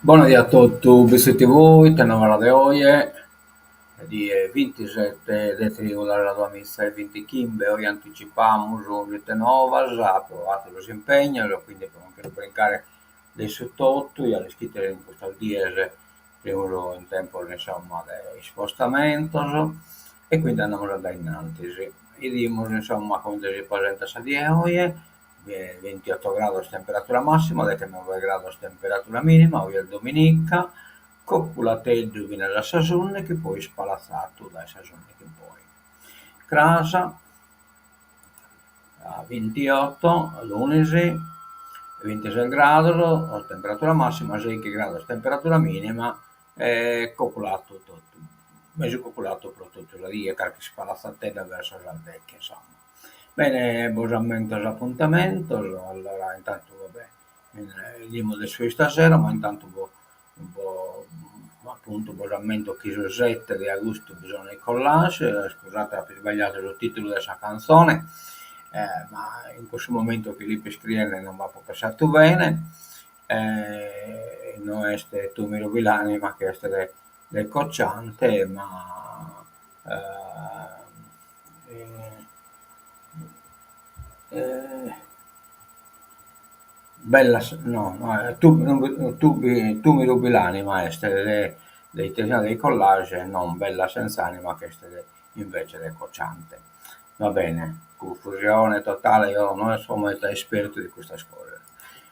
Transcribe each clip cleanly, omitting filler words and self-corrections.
Bona die a totu, Bitzi TV, ite novas de oje, die bintisete de trìulas duamiza e bintichimbe, oje anticipamus ite novas pro àteros impegnos, quindi pro non che lu brincare de su totu, ja l'ischides in custas dies semus in tempos insomma de ispostamentos e quindi andamus a dae innantis. 'Idimus insomma comente si presentat sa die 'e oje Bintioto grados temperatura massima, dechenoe grados temperatura minima, oje est dominica, coculateddu finas a sas ùndighi, poi ispalatzadu dae sas ùndighi in poi. Cras a bintioto, lunis, bintises grados temperatura massima, sèighi grados temperatura minima e coculatu totu, mesu coculatu pro totu sa die, carchi ispalatzatedda verso sas deghe insomma. Bene, bos ammento sos apuntamentos, allora intantu va bè, 'idimus de su 'e istasera, ma intantu bo bo appuntu bos ammento chi su sette de agustu bi sono i collage, iscusate apo isbagliadu su titulu de sa canzone, ma in cussu momentu chi l'ipo iscriende non b'apo pensadu bene, no est Tu mi rubi l'anima chi est de de Cocciante ma Bella no tu tu tu mi rubi l'anima est de de ite si narat dei collage e non Bella senz'anima chi est de invece de Cocciante. Va bene, confusione totale, eo no so meda espertu de custas cosas.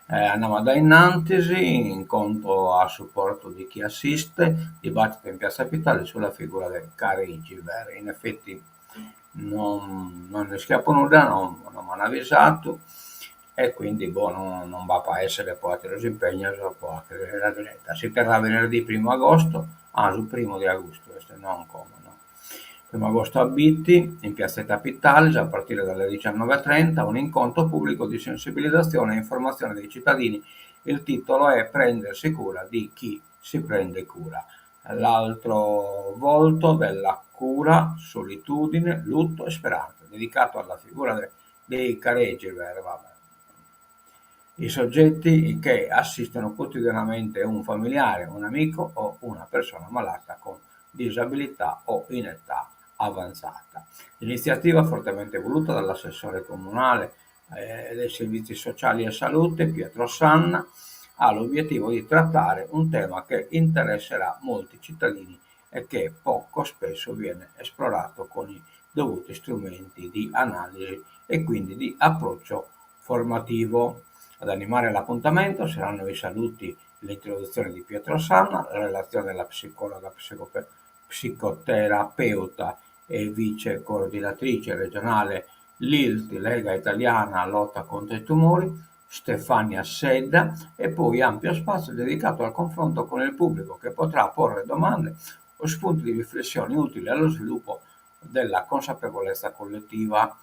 Andamus a dae innantis, incontro a supporto di chi assiste, dibattito in piazza Pitali sulla figura del caregiver. In effetti non non nd'ischiapo nudda, non non m'an avisadu e quindi boh non non b'apo a essere pro ateros impegnos pro 'achere sa diretta. Si terrà venerdì primo agosto, ah su primu de agustu est, non como no. Primo agosto a Bitti, in piazzetta Pittalis, a partire dalle 19.30, un incontro pubblico di sensibilizzazione e informazione dei cittadini. Il titolo è Prendersi cura di chi si prende cura. L'altro volto della cura, solitudine, lutto e speranza, dedicato alla figura de, dei caregiver, vabbè. I soggetti che assistono quotidianamente un familiare, un amico o una persona malata con disabilità o in età avanzata. L'iniziativa, fortemente voluta dall'assessore comunale eh, dei servizi sociali e salute Pietro Sanna, ha l'obiettivo di trattare un tema che interesserà molti cittadini e che poco spesso viene esplorato con i dovuti strumenti di analisi e quindi di approccio formativo. Ad animare l'appuntamento saranno i saluti l'introduzione di Pietro Sanna, la relazione della psicologa psicoterapeuta e vice coordinatrice regionale LILT Lega Italiana Lotta contro i Tumori, Stefania Sedda e poi ampio spazio dedicato al confronto con il pubblico che potrà porre domande o spunti di riflessione utili allo sviluppo della consapevolezza collettiva.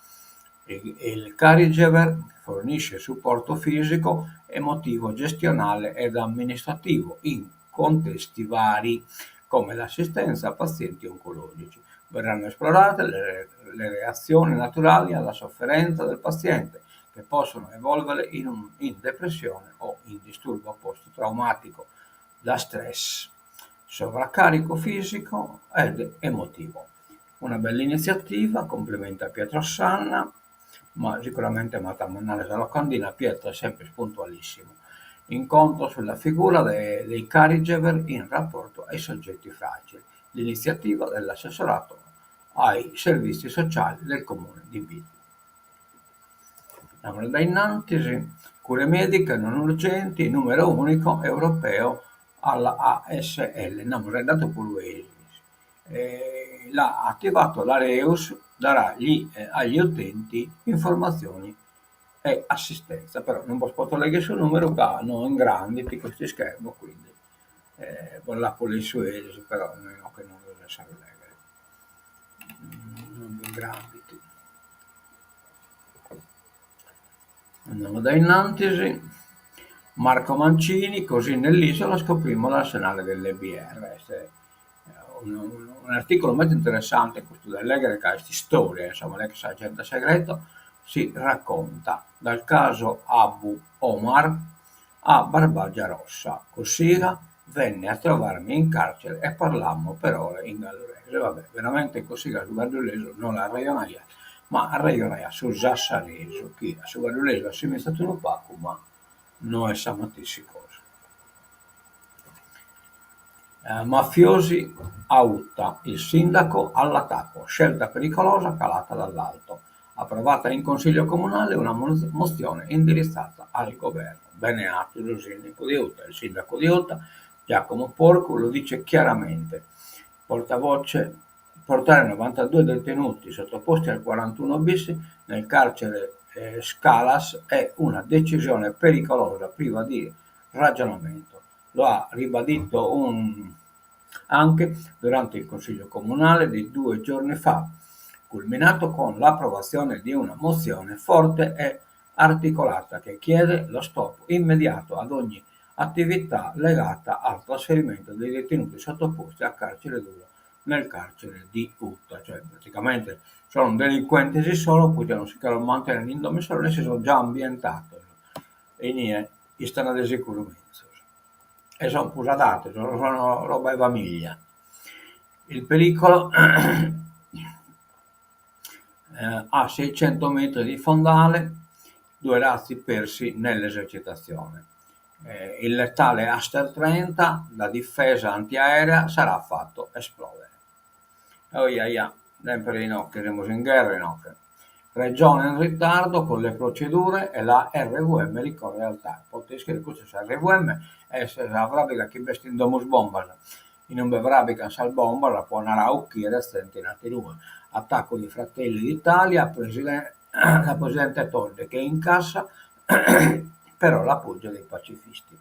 Il caregiver fornisce supporto fisico, emotivo, gestionale ed amministrativo in contesti vari, come l'assistenza a pazienti oncologici. Verranno esplorate le, le reazioni naturali alla sofferenza del paziente, che possono evolvere in, un, in depressione o in disturbo post-traumatico da stress, sovraccarico fisico ed emotivo. Una bella iniziativa, complimenti a Pietro Sanna, ma sicuramente m'at a mandare sa locandina, Pietro est sempre puntualissimu. Incontro sulla figura de, dei caregiver in rapporto ai soggetti fragili, l'iniziativa dell'assessorato ai servizi sociali del comune di Bitti. Andamus dae innantis, cure mediche non urgenti, numero unico europeo alla ASL, nd'amus faeddadu puru eris. L'ha attivato l'Areus, darà gli, agli utenti informazioni e assistenza, però non bos poto legher su numeru ca no ingrandit custu ischermo, quindi bos l'apo lessu eris, però inoghe non resessu a lu legher, non ingrandit. Andamus dae innantis, Marco Mancini, così nell'isola scoprimmo l'arsenale delle BR, est un'articulu meda interessante custu de lèghere ca est istòria, insomma, l'ex agente segreto si racconta dal caso Abu Omar a Barbagia Rossa, Cossiga. Venne a trovarmi in carcere e parlammo per ore in gallurese. Va bè, veramente in Cossiga su gadduresu no l'arrejonaiat, ma arrejonaiat su sassaresu, chi a su gadduresu assimizat unu pagu, ma no est sa matessi cosa. Mafiosi a Uta, il sindaco all'attacco, scelta pericolosa calata dall'alto. Approvata in Consiglio comunale una mozione indirizzata al governo. Bene 'atu su sindicu de Uta. Il sindaco di Uta, Giacomo Porcu, lo dice chiaramente. Portavoce Portare 92 detenuti sottoposti al 41 bis nel carcere Scalas è una decisione pericolosa, priva di ragionamento. Lo ha ribadito un anche durante il Consiglio comunale di due giorni fa, culminato con l'approvazione di una mozione forte e articolata che chiede lo stop immediato ad ogni attività legata al trasferimento dei detenuti sottoposti a carcere duro nel carcere di Uta, cioè praticamente sono delinquentes issoro, poita non si cherent mantenere in domo issoro, nessi sono già ambientados e inie istan de sicuru menzus e son prus adatos, sono roba 'e familia. Il pericolo a 600 metri di fondale, due razzi persi nell'esercitazione. Il letale Aster 30, da difesa antiaerea, sarà fatto esplodere. Oiaia, sempre inoghe, semus in gherra inoghe. Regione in ritardo con le procedure e la RVM ricorre al TAR. Poite ischire custu sa RVM est sa frabiga chi b'est in Domus Bombas, in ube frabigan sas bombas po andare a uchire zente in aterue. Attacco di Fratelli d'Italia, la presidente Todde che incassa però l'appoggio dei pacifisti.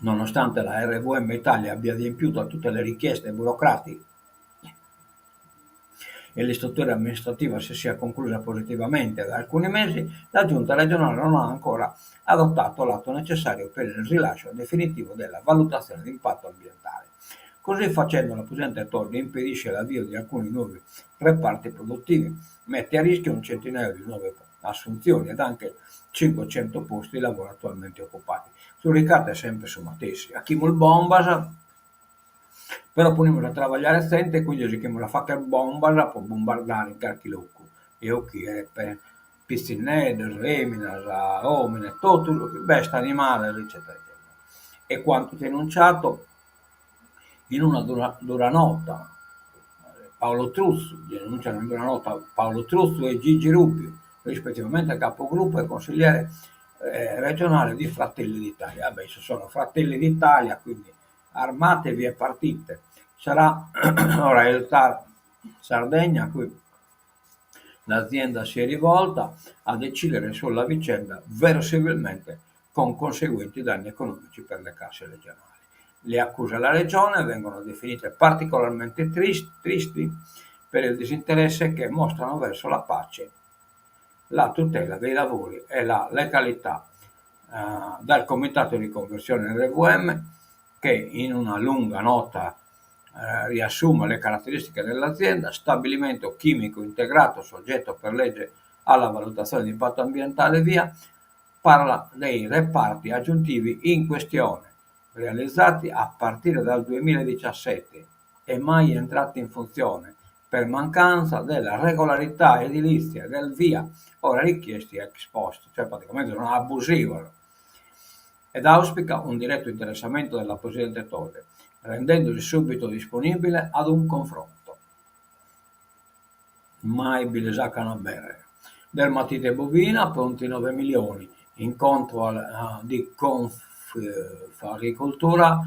Nonostante la RVM Italia abbia adempiuto a tutte le richieste burocratiche e l'istruttoria amministrativa si sia conclusa positivamente da alcuni mesi, la Giunta regionale non ha ancora adottato l'atto necessario per il rilascio definitivo della valutazione di impatto ambientale. Così facendo la presidente Todde impedisce l'avvio di alcuni nuovi reparti produttivi, mette a rischio un centinaio di nuove assunzioni ed anche 500 posti di lavoro attualmente occupati. Su ricatu est sempre su matessi, 'achimus bombas, però ponimus a trabagliare zente e quindi sighimus a fagher bombas po bombardare in carchi locu e 'occhiere pitzinneddos, eminas, omines, totu su chi b'est, animales eccetera eccetera. È quanto denunciato in una dura dura nota Paolo Truzzu, denunciano in una nota Paolo Truzzu e Gigi Rubiu, rispettivamente capogruppo e consigliere regionale di Fratelli d'Italia. Vabbè, issos sono Fratelli d'Italia, quindi armatevi e partite. Sarà ora il TAR Sardegna a cui l'azienda si è rivolta a decidere sulla vicenda, verosimilmente con conseguenti danni economici per le casse regionali. Le accuse alla regione vengono definite particolarmente tristi per il disinteresse che mostrano verso la pace, la tutela dei lavori e la legalità dal Comitato Riconversione RVM, che in una lunga nota riassume le caratteristiche dell'azienda, stabilimento chimico integrato soggetto per legge alla valutazione di impatto ambientale VIA, parla dei reparti aggiuntivi in questione, realizzati a partire dal 2017 e mai entrati in funzione per mancanza della regolarità edilizia del VIA, ora richiesti ex post, cioè praticamente sono abusivo, ed auspica un diretto interessamento della Presidente Todde, rendendosi subito disponibile ad un confronto. Mai bi lis acan abèrrere. Dermatite bovina, pronti 9 milioni. Incontro al, di Confagricoltura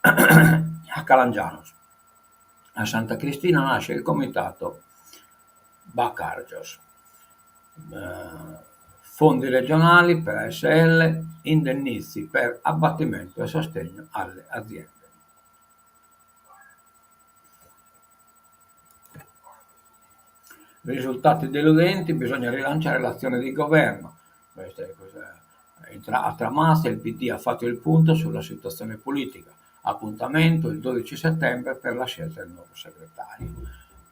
a Calangianus. A Santa Cristina nasce il comitato Bacàrgios. Fondi regionali per ASL, indennizzi per abbattimento e sostegno alle aziende. Risultati deludenti, bisogna rilanciare l'azione di governo. A Tramatza il PD ha fatto il punto sulla situazione politica. Appuntamento il 12 settembre per la scelta del nuovo segretario.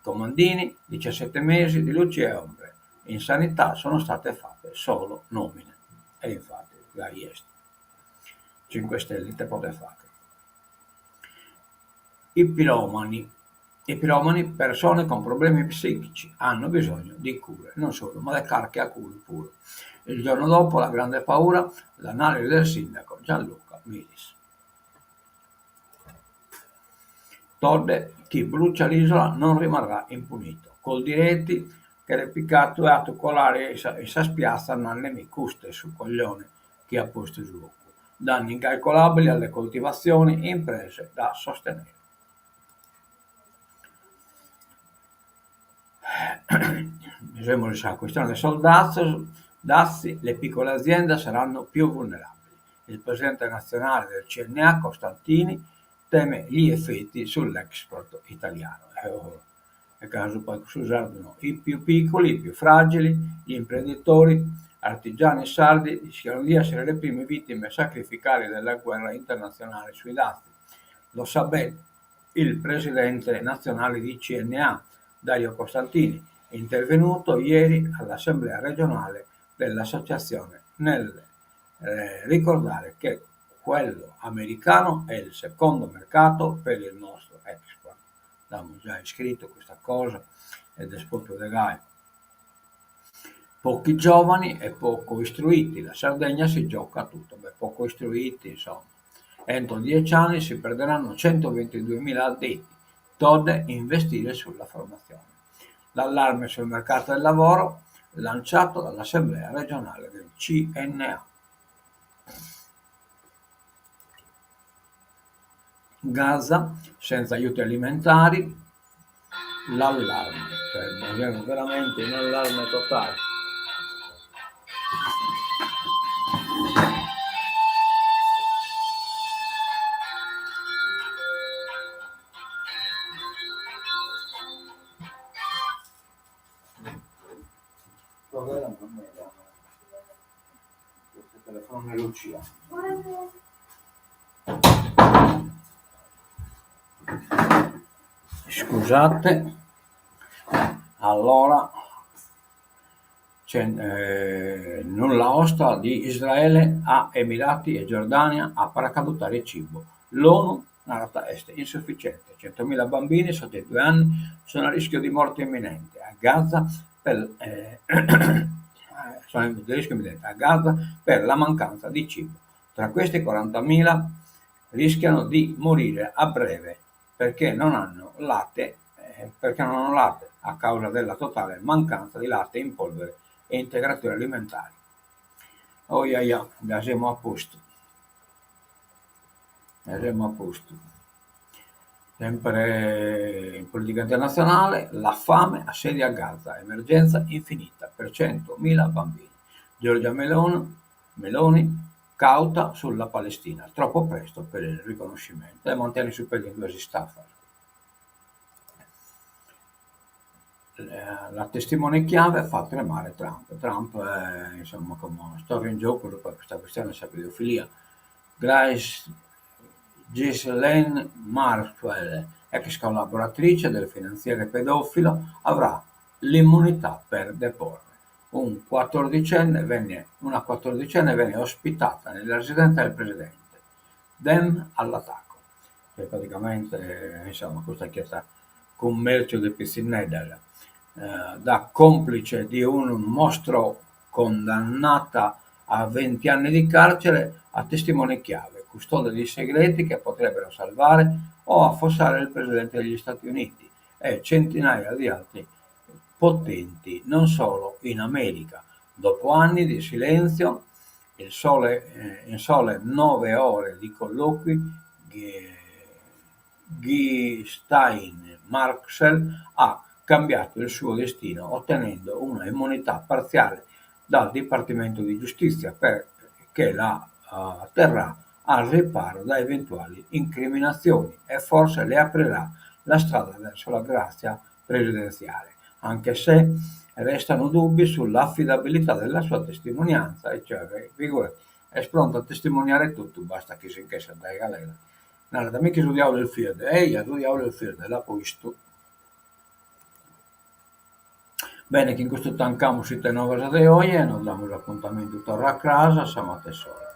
Comandini, 17 mesi di luci e ombre. In sanità sono state fatte solo nomine. E infatti. Gai est. Cinque Stelle ite podet fagher. I piromani. I piromani, persone con problemi psichici, hanno bisogno di cure, non solo, ma de carchi a culu puru. Il giorno dopo la grande paura, l'analisi del sindaco Gianluca Milis. Todde, chi brucia l'isola non rimarrà impunito. Coldiretti cheret picatu e 'atu colare in sas piatzas nande mi custu est su coglione chi at postu su focu. Danni incalcolabili alle coltivazioni, imprese da sostenere. Semus in sa chistione de sos datzos, dazi, le piccole aziende saranno più vulnerabili. Il presidente nazionale del CNA Costantini teme gli effetti sull'export italiano. E ca su su sardu no. I più piccoli, i più fragili, gli imprenditori, artigiani sardi rischiano di essere le prime vittime sacrificali della guerra internazionale sui dazi. Lo sa bene il presidente nazionale di CNA, Dario Costantini, intervenuto ieri all'assemblea regionale dell'associazione nel ricordare che quello americano è il secondo mercato per il nostro export. L'amus giai iscritu custa cosa ed est pròpiu de gai. Pochi giovani e poco istruiti, la Sardegna si gioca tutto, beh poco istruiti insomma. Entro dieci anni si perderanno 122.000 addetti, Todde investire sulla formazione. L'allarme sul mercato del lavoro lanciato dall'assemblea regionale del CNA. Gaza, senza aiuti alimentari, l'allarme, cioè abbiamo veramente un allarme totale. Lucia. Scusate, allora c'è nulla osta di Israele a Emirati e Giordania a paracadutare cibo. L'ONU narat est insufficiente, centomila bambini sotto i due anni sono a rischio di morte imminente a Gaza per sono a rischio imminente a Gaza per la mancanza di cibo. Tra questi 40.000 rischiano di morire a breve perché non hanno latte, perché non hanno latte a causa della totale mancanza di latte in polvere e integratori alimentari. Oiaia, dda semus a postu. Dda semus a postu. Sempre in politica internatzionale, la fame assedia Gaza, emergenza infinita per 100.000 bambini. Giorgia Meloni, Meloni cauta sulla Palestina, troppo presto per il riconoscimento. E mantene su pedi in duas istafas. La testimone chiave fa tremare Trump. Trump, insomma, como est torra in giogu po custa chistione de sa pedofilia. Grace Ghislaine Maxwell, ex collaboratrice del finanziere pedofilo, avrà l'immunità per deporre. Un quattordicenne venne, una quattordicenne venne ospitata nella residenza del presidente. Dem all'attacco. Cioè praticamente, insomma, custa chi est cummerciu de pitzinneddas, da complice di un mostro condannata a 20 anni di carcere a testimone chiave, custode di segreti che potrebbero salvare o affossare il presidente degli Stati Uniti e centinaia di altri potenti, non solo in America. Dopo anni di silenzio, il sole, in sole nove ore di colloqui, Ghislaine Maxwell ha cambiato il suo destino ottenendo una immunità parziale dal Dipartimento di Giustizia che la terrà al riparo da eventuali incriminazioni e forse le aprirà la strada verso la grazia presidenziale, anche se restano dubbi sull'affidabilità della sua testimonianza, e cioè, figurati, est pronta a testimoniare totu, basta chi si nch'essat dae galera. Narat, mi chi su diaulu est firde, eja, su diaulu est firde, l'apo 'istu. Bene, chin custu tancamus Ite Novas de oje e nos damus apuntamentu torra a cras a sa matessi ora.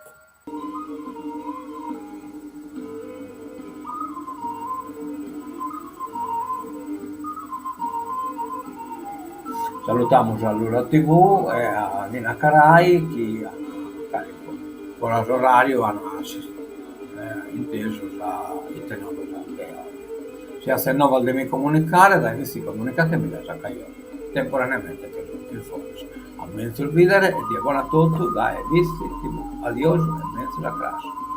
Salutamus a Lura TV e a Nina Carai chi mancari foras orariu an intesu sa Ite Novas de oje. Si azes novas de mi comunicare dae Vitzi comunicatemilas ca eo temporaneamente che so in foras. A menzus bidere e die bona a totu dae Vitzi TV. Adiosu e menzus a cras.